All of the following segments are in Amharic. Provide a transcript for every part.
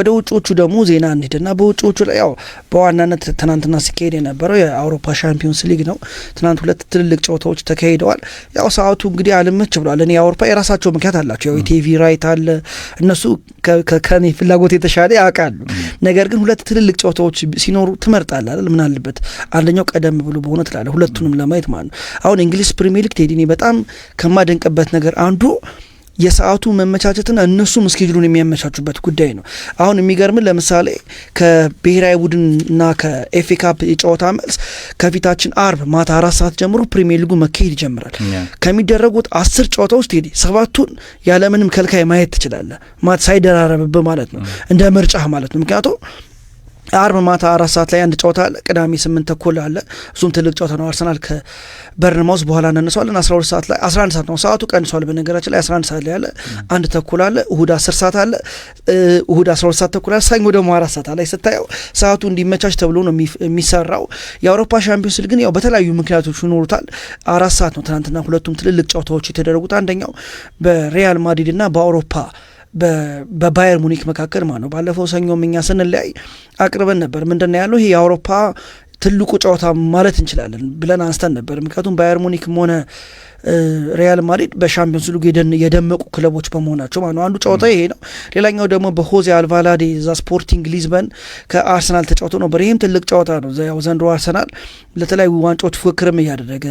ወደ ውጮቹ ደግሞ ዜና እንሂድና በውጮቹ ላይ ያው በዋናነት ትናንትና ሲካሄድ የነበረው የአውሮፓ ሻምፒዮንስ ሊግ ነው። ትናንት ሁለት ትልልቅ ጨዋታዎች ተካሂደዋል። ያው ሰዓቱ እንግዲህ አልመች ብሏል። እኔ የአውሮፓ የራሳቸው ምክንያት አላቸው። ያው የ TV right አለ፣ እነሱ ከኔ ፍላጎት የተሻለ ያውቃሉ። ነገር ግን ሁለት ትልልቅ ጨዋታዎች ሲኖሩ ትመርጣለህ አይደል? ምን አለበት አንደኛው ቀደም ብሎ በሆነ ትላለህ፣ ሁለቱንም ለማየት ማለት ነው። አሁን እንግሊዝ ፕሪሚየር ሊግ ቴዲ፣ እኔ በጣም ከማደንቅበት ነገር አንዱ የሰዓቱ መመቻቸትና እነሱም schedule ኡን የሚያመቻቹበት ጉዳይ ነው። አሁን የሚገርም ለምሳሌ ከብሔራዊ ቡድንና ከ FA Cup የጨዋታ መልስ ከፊታችን አርብ ማታ 4 ሰዓት ጀምሮ ፕሪሚየር ሊጉ መካሄድ ይጀምራል። ከሚደረጉት 10 ጨዋታዎች ቴዲ ሰባቱን ያለምንም ከልካይ ማየት ትችላለህ፣ ማለት ሳይደራረብብህ ማለት ነው፣ እንደ ምርጫህ ማለት ነው። ምክንያቱም አርብ ማታ 4 ሰዓት ላይ አንድ ጨዋታ አለ። ቅዳሜ 8:30 አለ። እሱም ትልቅ ጨዋታ ነው። አርሰናል ከበርንማውዝ በኋላ እናነሳዋለን። 12 ሰዓት ላይ፣ 11 ሰዓት ነው፣ ሰዓቱ ቀንሷል። በነገራችን ላይ 11 ሰዓት ላይ አለ። 1:30 አለ። እሁድ 10 ሰዓት አለ። እሁድ 12 ሰዓት ተኩል አለ። ሰኞ ደግሞ 4 ሰዓት ላይ ስታየው ሰዓቱ እንዲመቻች ተብሎ ነው የሚሰራው። የአውሮፓ ሻምፒዮንስ ሊግ ግን ያው በተለያዩ ምክንያቶች ይኖሩታል። 4 ሰዓት ነው ትናንትና ሁለቱም ትልልቅ ጨዋታዎች የተደረጉት። አንደኛው በሪያል ማድሪድ እና በአውሮፓ በባየር ሙኒክ መካከል ማለት ነው። ባለፈው ሰኞም እኛ ስንለያይ አቅርበን ነበር። ምንድን ነው ያለው፣ ይሄ የአውሮፓ ትልቁ ጨዋታ ማለት እንችላለን ብለን አንስተን ነበር። ምክንያቱም ባየር ሙኒክም ሆነ ሪያል ማድሪድ በሻምፒዮንስ ሊግ የደመቁ ክለቦች በመሆናቸው ማለት ነው። አንዱ ጨዋታ ይሄ ነው። ሌላኛው ደግሞ በሆዜ አልቫላዴ እዛ ስፖርቲንግ ሊዝበን ከአርሰናል ተጫውቶ ነበር። ይህም ትልቅ ጨዋታ ነው። ያው ዘንድሮ አርሰናል ለተለያዩ ዋንጫዎች ፉክክርም እያደረገ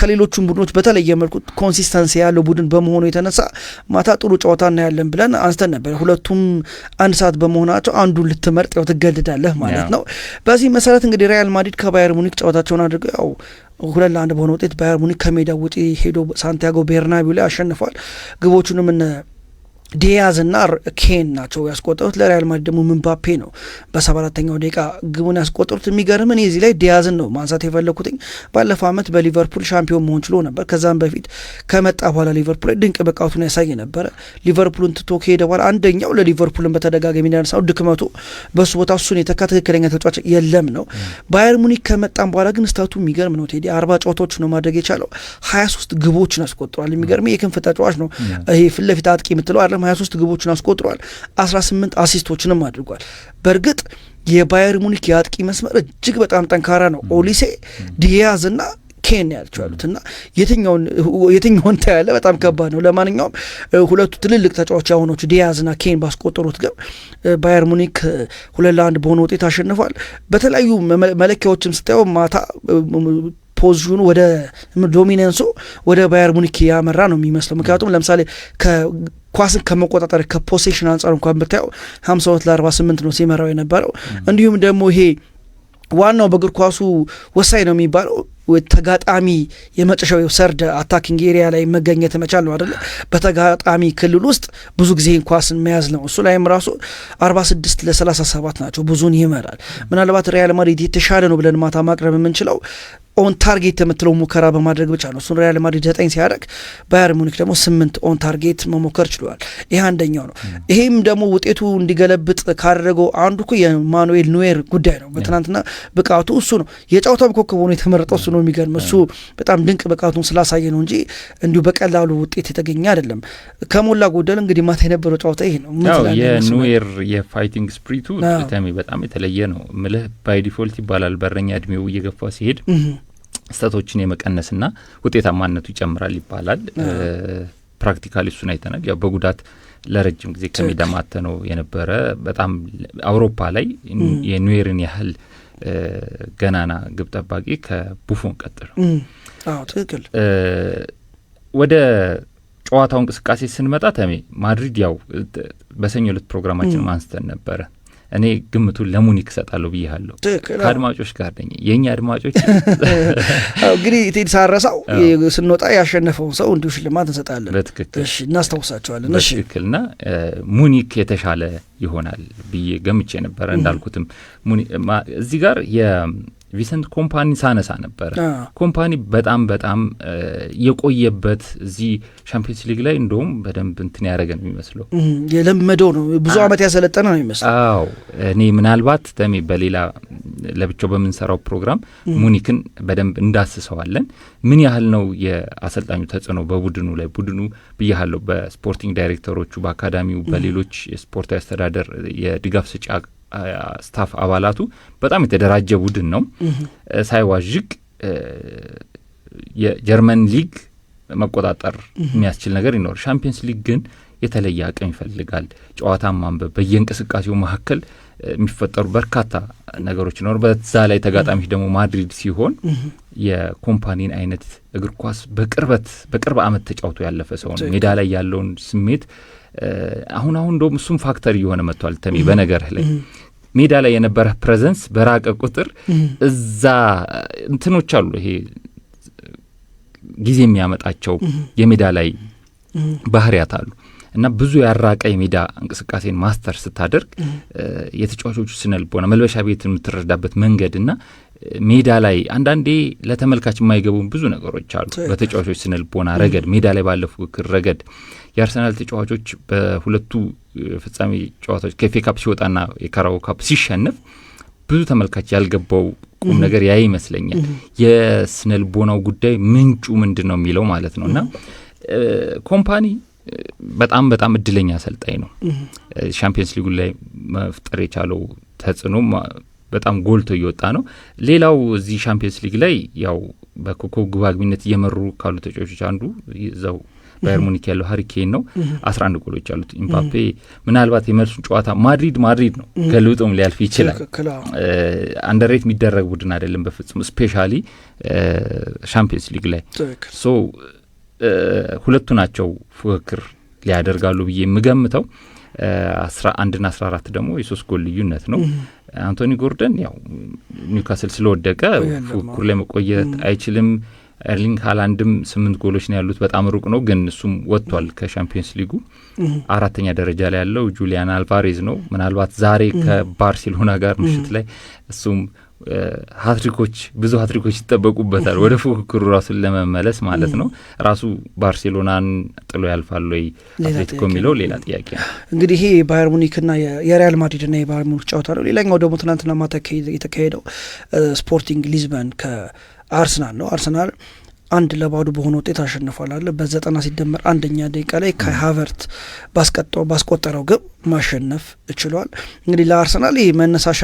ከሌሎቹም ቡድኖች በተለየ መልኩ consistency ያለው ቡድን በመሆኑ የተነሳ ማታ ጥሩ ጨዋታ እናያለን ብለን አንስተን ነበር። ሁለቱም 1 ሰዓት በመሆናቸው አንዱን ልትመርጥ ያው ትገደዳለህ ማለት ነው። በዚህ መሰረት እንግዲህ ሪያል ማድሪድ ከባየር ሙኒክ ጨዋታቸውን አድርገው ያው 2-1 በሆነ ውጤት ባየር ሙኒክ ከሜዳ ውጪ ሄዶ ሳንቲያጎ ቤርናቢው ላይ አሸንፏል። ግቦቹንም እነ ዲያዝ እና ኬን ናቸው ያስቆጠሩት። ለሪያል ማድሪድ ደግሞ ምባፔ ነው በ74ኛው ደቂቃ ግቡን ያስቆጠሩት። የሚገርም እኔ እዚህ ላይ ዲያዝን ነው ማንሳት የፈለግኩትኝ። ባለፈው ዓመት በሊቨርፑል ሻምፒዮን መሆን ችሎ ነበር። ከዛም በፊት ከመጣ በኋላ ሊቨርፑል ላይ ድንቅ ብቃቱን ያሳይ ነበረ። ሊቨርፑልን ትቶ ከሄደ በኋላ አንደኛው ለሊቨርፑልን በተደጋጋሚ የሚያነሳው ድክመቱ በሱ ቦታ እሱን የተካ ትክክለኛ ተጫዋች የለም ነው። ባየር ሙኒክ ከመጣም በኋላ ግን stat ኡ የሚገርም ነው ቴዲ፣ 40 ጨዋታዎች ነው ማድረግ የቻለው፣ 23 ግቦችን አስቆጥሯል። የሚገርም የክንፍ ተጫዋች ነው። ይሄ ፊት ለፊት አጥቂ የምትለው አይደለም። 23 ግቦችን አስቆጥሯል። 18 assist ኦችንም አድርጓል። በእርግጥ የባየር ሙኒክ የአጥቂ መስመር እጅግ በጣም ጠንካራ ነው። ኦሊሴ፣ ዲያዝ እና ኬን ያልቸው ያሉት እና የትኛውን ታያለህ? በጣም ከባድ ነው። ለማንኛውም ሁለቱ ትልልቅ ተጫዋች የሆኑት ዲያዝ እና ኬን ባስቆጠሩት ግብ ባየር ሙኒክ 2-1 በሆነ ውጤት አሸንፏል። በተለያዩ መለኪያዎችም ስታየው ማታ possession ኑ ወደ dominance ኡ ወደ ባየር ሙኒክ ያመራ ነው የሚመስለው። ምክንያቱም ለምሳሌ ኳስን ከመቆጣጠር ከ possession አንጻር እንኳን ብታየው 52 ለ48 ነው ሲመራው የነበረው። እንዲሁም ደግሞ ይሄ ዋናው በእግር ኳሱ ወሳኝ ነው የሚባለው ተጋጣሚ የመጨረሻው third attacking area ላይ መገኘት መቻል ነው አደለ? በተጋጣሚ ክልል ውስጥ ብዙ ጊዜ ኳስን መያዝ ነው። እሱ ላይም ራሱ 46 ለ37 ናቸው፣ ብዙን ይመራል። ምናልባት ሪያል ማድሪድ የተሻለ ነው ብለን ማታ ማቅረብ የምንችለው on target የምትለው ሙከራ በማድረግ ብቻ ነው። እሱን ሪያል ማድሪድ 9 ሲያደርግ ባየር ሙኒክ ደግሞ 8 on target መሞከር ችሏል። ይሄ አንደኛው ነው። ይሄም ደግሞ ውጤቱ እንዲገለብጥ ካደረገው አንዱ እኮ የማኑኤል ኑዌር ጉዳይ ነው። በትናንትና ብቃቱ እሱ ነው። የጨዋታው ኮከብ ሆኖ የተመረጠው እሱ ነው። የሚገርም እሱ በጣም ድንቅ ብቃቱን ስላሳየ ነው እንጂ እንዲሁ በቀላሉ ውጤት የተገኘ አይደለም። ከሞላ ጎደል እንግዲህ ማታ የነበረው ጨዋታ ይሄ ነው። የኑዌር የ fighting spirit ኡ ተሜ በጣም የተለየ ነው። ምልህ by default ይባላል በረኛ እድሜው እየገፋ ሲሄድ ስህተቶችን የመቀነስና ውጤታማነቱ ይጨምራል ይባላል። Practically እሱን አይተናል። ያው በጉዳት ለረጅም ጊዜ ከሜዳ ማተነው የነበረ በጣም አውሮፓ ላይ የኑዌርን ያህል ገናና ግብ ጠባቂ ከቡፎን ቀጥሎ ትክክል። ወደ ጨዋታው እንቅስቃሴ ስንመጣ ተሜ ማድሪድ ያው በሰኞ ዕለት ፕሮግራማችን አንስተን ነበረ። እኔ ግምቱን ለሙኒክ እሰጣለሁ ብያለሁ። ከአድማጮች ጋር ነኝ። የእኛ አድማጮች እንግዲህ ቴዲ ሳረሳው ስንወጣ ያሸነፈውን ሰው እንዲሁ ሽልማት እንሰጣለን። በትክክል። እናስታውሳቸዋለን። በትክክል እና ሙኒክ የተሻለ ይሆናል ብዬ ገምቼ ነበረ። እንዳልኩትም እዚህ ጋር የቪሰንት ኮምፓኒ ሳነሳ ነበረ። ኮምፓኒ በጣም በጣም የቆየበት እዚህ ሻምፒዮንስ ሊግ ላይ እንደውም በደንብ እንትን ያደረገ ነው የሚመስለው። የለመደው ነው፣ ብዙ ዓመት ያሰለጠነ ነው የሚመስለው። አዎ፣ እኔ ምናልባት ተሜ በሌላ ለብቻው በምንሰራው ፕሮግራም ሙኒክን በደንብ እንዳስሰዋለን። ምን ያህል ነው የአሰልጣኙ ተጽዕኖ በቡድኑ ላይ? ቡድኑ ብያለሁ፣ በ sporting ዳይሬክተሮቹ፣ በአካዳሚው፣ በሌሎች የስፖርታዊ አስተዳደር የድጋፍ ሰጪ staff አባላቱ በጣም የተደራጀ ቡድን ነው። ሳይዋዥቅ የጀርመን ሊግ መቆጣጠር የሚያስችል ነገር ይኖር። ሻምፒየንስ ሊግ ግን የተለየ አቅም ይፈልጋል። ጨዋታ ማንበብ፣ በየእንቅስቃሴው መካከል የሚፈጠሩ በርካታ ነገሮች ይኖሩ። በዛ ላይ ተጋጣሚ ደግሞ ማድሪድ ሲሆን የኮምፓኒን አይነት እግር ኳስ በቅርበት በቅርብ ዓመት ተጫውቶ ያለፈ ሰው ነው። ሜዳ ላይ ያለውን ስሜት አሁን አሁን እንደውም እሱም factor እየሆነ መጥቷል። ተሜ፣ በነገርህ ላይ ሜዳ ላይ የነበረ presence በራቀ ቁጥር እዛ እንትኖች አሉ፣ ይሄ ጊዜ የሚያመጣቸው የሜዳ ላይ ባህሪያት አሉ እና ብዙ ያራቀ የሜዳ እንቅስቃሴን master ስታደርግ የተጫዋቾቹ ስነ ልቦና፣ መልበሻ ቤት የምትረዳበት መንገድ እና ሜዳ ላይ አንዳንዴ ለተመልካች የማይገቡ ብዙ ነገሮች አሉ። በተጫዋቾች ስነ ልቦና ረገድ፣ ሜዳ ላይ ባለ ፉክክር ረገድ የአርሰናል ተጫዋቾች በሁለቱ ፍጻሜ ጨዋታዎች ከኤፍኤ ካፕ ሲወጣና የካራባኦ ካፕ ሲሸነፍ ብዙ ተመልካች ያልገባው ቁም ነገር ያ ይመስለኛል። የስነ ልቦናው ጉዳይ ምንጩ ምንድን ነው የሚለው ማለት ነው። እና ኮምፓኒ በጣም በጣም እድለኛ አሰልጣኝ ነው። ሻምፒየንስ ሊጉ ላይ መፍጠር የቻለው ተጽዕኖ በጣም ጎልቶ እየወጣ ነው። ሌላው እዚህ ሻምፒየንስ ሊግ ላይ ያው በኮከብ ግብ አግቢነት እየመሩ ካሉ ተጫዋቾች አንዱ እዛው ባየር ሙኒክ ያለው ሀሪ ኬን ነው። 11 ጎሎች አሉት። ኢምባፔ ምናልባት የመልሱን ጨዋታ ማድሪድ ማድሪድ ነው፣ ገልብጦም ሊያልፍ ይችላል። Underrate የሚደረግ ቡድን አይደለም በፍጹም፣ specially ሻምፒየንስ ሊግ ላይ። So ሁለቱ ናቸው ፉክክር ሊያደርጋሉ ብዬ የምገምተው። 11ና 14 ደግሞ የ3 ጎል ልዩነት ነው። አንቶኒ ጎርደን ያው ኒውካስል ስለወደቀ ፉክክር ላይ መቆየት አይችልም። ኤርሊንግ ሃላንድም 8 ጎሎች ነው ያሉት፣ በጣም ሩቅ ነው፣ ግን እሱም ወጥቷል ከሻምፒየንስ ሊጉ። አራተኛ ደረጃ ላይ ያለው ጁሊያን አልቫሬዝ ነው። ምናልባት ዛሬ ከባርሴሎና ጋር ምሽት ላይ እሱም ሀትሪኮች፣ ብዙ ሀትሪኮች ይጠበቁበታል ወደ ፉክክሩ ራሱን ለመመለስ ማለት ነው። ራሱ ባርሴሎናን ጥሎ ያልፋል ወይ አትሌቲኮ የሚለው ሌላ ጥያቄ ነው። እንግዲህ ይሄ የባየር ሙኒክና የሪያል ማድሪድና የባየር ሙኒክ ጨዋታ ነው። ሌላኛው ደግሞ ትናንትና ማታ የተካሄደው ስፖርቲንግ ሊዝበን ከአርሰናል ነው። አርሰናል 1-0 በሆነ ውጤት አሸንፏል አለ። በ90 ሲደመር አንደኛ ደቂቃ ላይ ካይ ሃቨርት ባስቆጠረው ግብ ማሸነፍ ችሏል። እንግዲህ ለአርሰናል ይህ መነሳሻ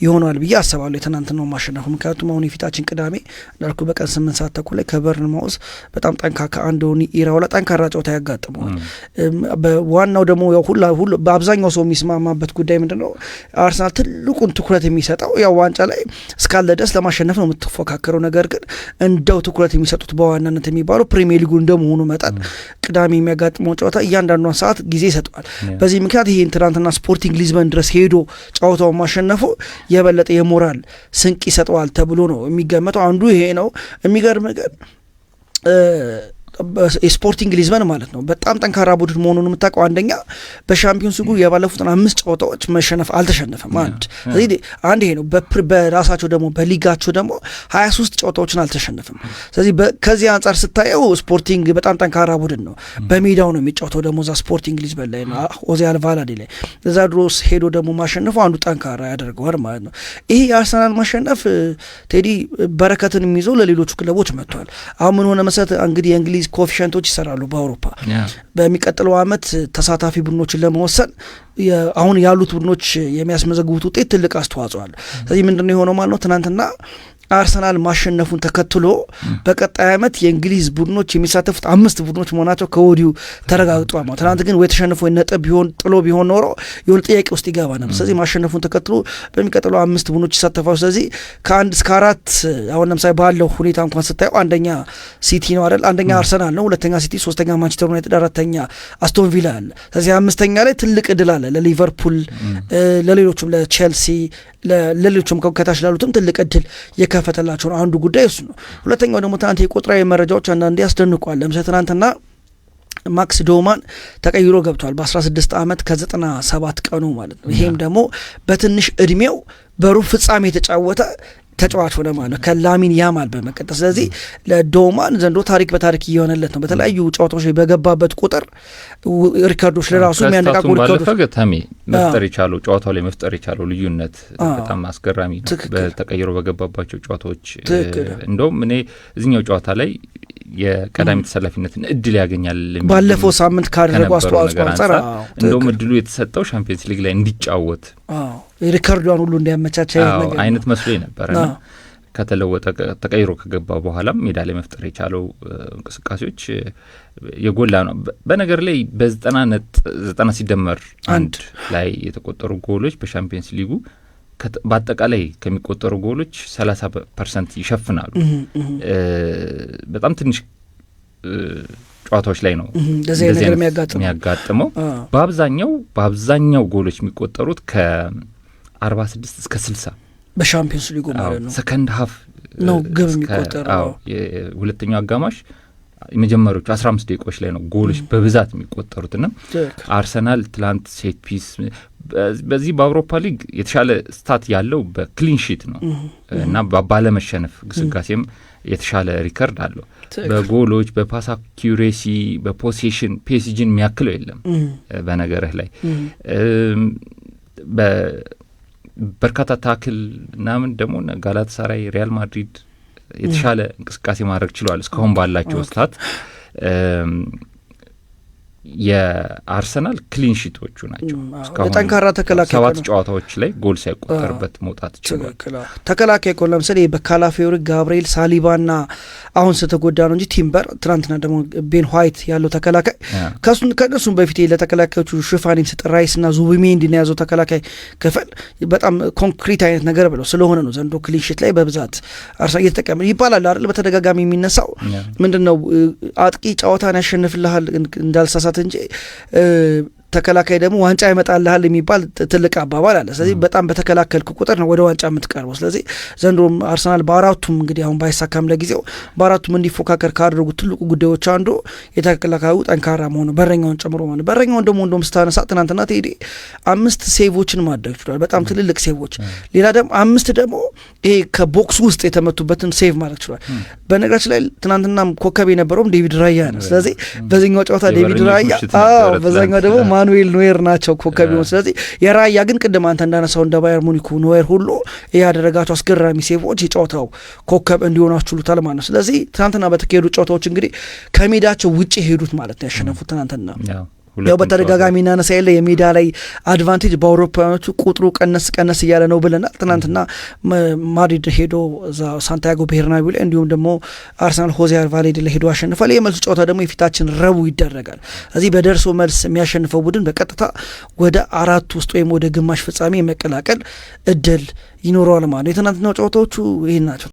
ይሆናል ብዬ አስባለሁ የትናንትናው ማሸነፉ። ምክንያቱም አሁን የፊታችን ቅዳሜ እንዳልኩ በቀን 8 ሰዓት ተኩል ላይ ከበርንማውዝ በጣም ጠንካራ አንዶኒ ኢራኦላ ጠንካራ ጨዋታ ያጋጥመዋል። በዋናው ደግሞ ያው ሁላ ሁሉ በአብዛኛው ሰው የሚስማማበት ጉዳይ ምንድነው? አርሰናል ትልቁን ትኩረት የሚሰጠው ያው ዋንጫ ላይ እስካለ ድረስ ለማሸነፍ ነው የምትፎካከረው። ነገር ግን እንደው ትኩረት የሚሰጡት በዋናነት የሚባለው ፕሪሚየር ሊጉ እንደመሆኑ መጠን ቅዳሜ የሚያጋጥመው ጨዋታ እያንዳንዷን ሰዓት ጊዜ ይሰጠዋል። በዚህ ምክንያት ይሄን ትናንትና ስፖርቲንግ ሊዝበን ድረስ ሄዶ ጨዋታውን ማሸነፉ የበለጠ የሞራል ስንቅ ይሰጠዋል ተብሎ ነው የሚገመተው። አንዱ ይሄ ነው። የሚገርም ግን የስፖርቲንግ ሊዝበን ማለት ነው በጣም ጠንካራ ቡድን መሆኑን የምታውቀው አንደኛ በሻምፒዮንስ ሊጉ የባለፉትን 5 ጨዋታዎች መሸነፍ አልተሸነፈም። አንድ ስለዚህ አንድ ይሄ ነው። በራሳቸው ደግሞ በሊጋቸው ደግሞ 23 ጨዋታዎችን አልተሸነፈም። ስለዚህ ከዚህ አንጻር ስታየው ስፖርቲንግ በጣም ጠንካራ ቡድን ነው። በሜዳው ነው የሚጫወተው ደግሞ እዛ ስፖርቲንግ ሊዝበን ላይ ነው፣ ሆዜ አልቫላዴ ላይ እዛ ድሮስ ሄዶ ደግሞ ማሸነፉ አንዱ ጠንካራ ያደርገዋል ማለት ነው። ይሄ የአርሰናል ማሸነፍ ቴዲ በረከትን የሚይዘው ለሌሎቹ ክለቦች መጥቷል። አሁን ምን ሆነ መሰለህ፣ እንግዲህ የእንግሊዝ coefficient ኦች ይሰራሉ በአውሮፓ። በሚቀጥለው አመት ተሳታፊ ቡድኖችን ለመወሰን አሁን ያሉት ቡድኖች የሚያስመዘግቡት ውጤት ትልቅ አስተዋጽኦ አለ። ስለዚህ ምንድነው የሆነው ማለት ነው፣ ትናንትና አርሰናል ማሸነፉን ተከትሎ በቀጣይ አመት የእንግሊዝ ቡድኖች የሚሳተፉት 5 ቡድኖች መሆናቸው ከወዲሁ ተረጋግጧል ማለት። ትናንት ግን ወይ ተሸንፎ ወይ ነጥብ ቢሆን ጥሎ ቢሆን ኖሮ የሆነ ጥያቄ ውስጥ ይገባ ነበር። ስለዚህ ማሸነፉን ተከትሎ በሚቀጥለው 5 ቡድኖች ይሳተፋሉ። ስለዚህ ከ1 እስከ 4 አሁን ለምሳሌ ባለው ሁኔታ እንኳን ስታየው አንደኛ ሲቲ ነው አይደል? አንደኛ አርሰናል ነው፣ ሁለተኛ ሲቲ፣ ሶስተኛ ማንቸስተር ዩናይትድ፣ አራተኛ አስቶን ቪላ አለ። ስለዚህ አምስተኛ ላይ ትልቅ እድል አለ ለሊቨርፑል፣ ለሌሎቹም፣ ለቼልሲ፣ ለሌሎቹም ከታች ላሉትም ትልቅ እድል የከፈተላቸው ነው። አንዱ ጉዳይ እሱ ነው። ሁለተኛው ደግሞ ትናንት የቁጥራዊ መረጃዎች አንዳንዴ ያስደንቋል። ለምሳሌ ትናንትና ማክስ ዶማን ተቀይሮ ገብቷል በ16 ዓመት ከ97 ቀኑ ማለት ነው። ይሄም ደግሞ በትንሽ እድሜው በሩብ ፍጻሜ የተጫወተ ተጫዋች ሆነ ማለት ነው ከላሚን ያማል በመቀጠል። ስለዚህ ለዶማን ዘንድሮ ታሪክ በታሪክ እየሆነለት ነው። በተለያዩ ጨዋታዎች ላይ በገባበት ቁጥር ሪከርዶች ለራሱ የሚያነቃቁ ሪከርዶች ተሜ መፍጠር የቻለው፣ ጨዋታው ላይ መፍጠር የቻለው ልዩነት በጣም አስገራሚ ነው። ተቀይሮ በገባባቸው ጨዋታዎች እንደውም እኔ እዚኛው ጨዋታ ላይ የቀዳሚ ተሰላፊነትን እድል ያገኛል ባለፈው ሳምንት ካደረጉ አስተዋጽኦ አንጻር እንደውም እድሉ የተሰጠው ሻምፒየንስ ሊግ ላይ እንዲጫወት ሪከርዷን ሁሉ እንዲያመቻች አይነት መስሎ ነበረና ከተለወጠ፣ ተቀይሮ ከገባ በኋላም ሜዳ ላይ መፍጠር የቻለው እንቅስቃሴዎች የጎላ ነው። በነገር ላይ በ90 ሲደመር 1 ላይ የተቆጠሩ ጎሎች በሻምፒየንስ ሊጉ በአጠቃላይ ከሚቆጠሩ ጎሎች 30% ይሸፍናሉ። በጣም ትንሽ ጨዋታዎች ላይ ነው እንደዚህ ነገር የሚያጋጥመው። በአብዛኛው ጎሎች የሚቆጠሩት ከ46 እስከ 60 በሻምፒዮንስ ሊጉ ማለት ነው። Second half ነው ግብ የሚቆጠረው። ሁለተኛው አጋማሽ የመጀመሪያዎቹ 15 ደቂቃዎች ላይ ነው ጎሎች በብዛት የሚቆጠሩት። ና አርሰናል ትላንት set piece በዚህ በአውሮፓ ሊግ የተሻለ stat ያለው በ clean sheet ነው እና ባለመሸነፍ ግስጋሴም የተሻለ ሪከርድ አለው። በጎሎች፣ በ pass accuracy፣ በ possession ፒኤስጂን የሚያክለው የለም። በነገርህ ላይ በርካታ tackle ምናምን ደግሞ ጋላት ሳራይ፣ ሪያል ማድሪድ የተሻለ እንቅስቃሴ ማድረግ ችለዋል እስካሁን ባላቸው stat። የአርሰናል clean sheet ኦቹ ናቸው። እስካሁን ጠንካራ ተከላካይ ሰባት ጨዋታዎች ላይ ጎል ሳይቆጠርበት መውጣት ችሏል። ተከላካይ እኮ ለምሳሌ በካላፊዮሪ፣ ጋብርኤል፣ ሳሊባና አሁን ስተጎዳ ነው እንጂ ቲምበር፣ ትናንትና ደግሞ ቤን ዋይት ያለው ተከላካይ፣ ከእነሱም በፊት ለተከላካዮቹ ሽፋን የሚሰጥ ራይስ ና ዙቢሜንዲን የያዘው ተከላካይ ክፍል በጣም ኮንክሪት አይነት ነገር ብለው ስለሆነ ነው ዘንድሮ clean sheet ላይ በብዛት አርሰናል እየተጠቀመ ይባላል አይደል? በተደጋጋሚ የሚነሳው ምንድን ነው? አጥቂ ጨዋታን ያሸንፍልሃል እንዳልሳሳት እንጂ ተከላካይ ደግሞ ዋንጫ ይመጣልሃል የሚባል ትልቅ አባባል አለ። ስለዚህ በጣም በተከላከልክ ቁጥር ነው ወደ ዋንጫ የምትቀርበው። ስለዚህ ዘንድሮም አርሰናል በአራቱም እንግዲህ አሁን ባይሳካም ለጊዜው በአራቱም እንዲፎካከር ካደረጉት ትልቁ ጉዳዮች አንዱ የተከላካዩ ጠንካራ መሆኑ በረኛውን ጨምሮ ማለት። በረኛውን ደግሞ እንደውም ስታነሳ ትናንትና ቴዲ አምስት save ኦችን ማድረግ ችሏል። በጣም ትልልቅ save ኦች። ሌላ ደግሞ አምስት ደግሞ ይሄ ከ box ውስጥ የተመቱበትን save ማድረግ ችሏል። በነገራችን ላይ ትናንትና ኮከብ የነበረውም ዴቪድ ራያ ነው። ስለዚህ በዚህኛው ጨዋታ ዴቪድ ራያ፣ በዛኛው ደግሞ ማኑኤል ኖየር ናቸው ኮከብ ይሆን። ስለዚህ የራያ ግን ቅድም አንተ እንዳነሳው እንደ ባየር ሙኒኩ ኖየር ሁሉ ያደረጋቸው አስገራሚ save ኦች የጨዋታው ኮከብ እንዲሆኑ አስችሉታል ማለት ነው። ስለዚህ ትናንትና በተካሄዱ ጨዋታዎች እንግዲህ ከሜዳቸው ውጭ ሄዱት ማለት ነው ያሸነፉት ትናንትና። ያው በተደጋጋሚ እናነሳ የለ የሜዳ ላይ advantage በአውሮፓውያኖቹ ቁጥሩ ቀነስ ቀነስ እያለ ነው ብለናል። ትናንትና ማድሪድ ሄዶ እዛ ሳንቲያጎ ቤርናቢው ላይ እንዲሁም ደግሞ አርሰናል ሆዜ አልቫላዴ ላይ ሄዶ አሸንፏል። የመልሱ ጨዋታ ደግሞ የፊታችን ረቡዕ ይደረጋል። እዚህ በደርሶ መልስ የሚያሸንፈው ቡድን በቀጥታ ወደ አራት ውስጥ ወይም ወደ ግማሽ ፍጻሜ የመቀላቀል እድል ይኖረዋል ማለት ነው። የትናንትናው ጨዋታዎቹ ይህን ናቸው።